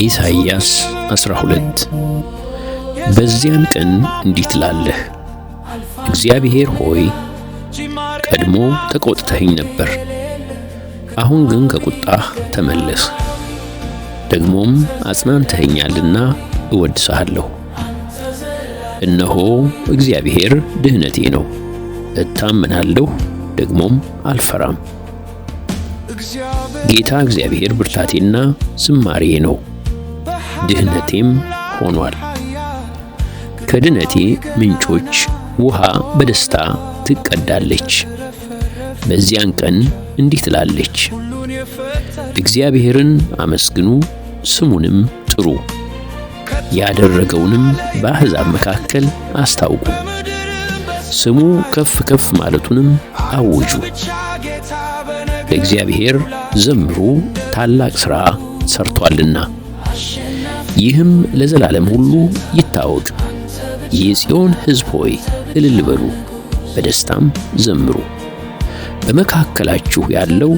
ኢሳይያስ 12። በዚያን ቀን እንዲህ ትላለህ፣ እግዚአብሔር ሆይ ቀድሞ ተቆጥተኸኝ ነበር፣ አሁን ግን ከቁጣህ ተመለስህ፣ ደግሞም አጽናንተኸኛልና እወድስሃለሁ። እነሆ እግዚአብሔር ድህነቴ ነው፣ እታመናለሁ፣ ደግሞም አልፈራም። ጌታ እግዚአብሔር ብርታቴና ዝማሬዬ ነው፣ ድህነቴም ሆኗል። ከድህነቴ ምንጮች ውሃ በደስታ ትቀዳለች። በዚያን ቀን እንዲህ ትላለች፣ እግዚአብሔርን አመስግኑ፣ ስሙንም ጥሩ፣ ያደረገውንም በአሕዛብ መካከል አስታውቁ፣ ስሙ ከፍ ከፍ ማለቱንም አውጁ። ለእግዚአብሔር ዘምሩ፣ ታላቅ ሥራ ሠርቶአልና፣ ይህም ለዘላለም ሁሉ ይታወቅ። የጽዮን ሕዝብ ሆይ እልል በሉ፣ በደስታም ዘምሩ። በመካከላችሁ ያለው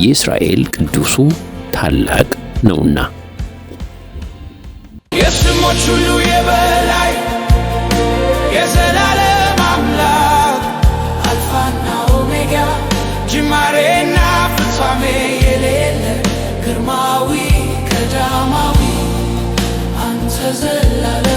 የእስራኤል ቅዱሱ ታላቅ ነውና። የስሞች ሁሉ የበላይ፣ የዘላለም አምላክ፣ አልፋና ኦሜጋ፣ ጅማሬና ፍጻሜ የሌለ፣ ግርማዊ ቀዳማዊ፣ አንተ ዘላለም።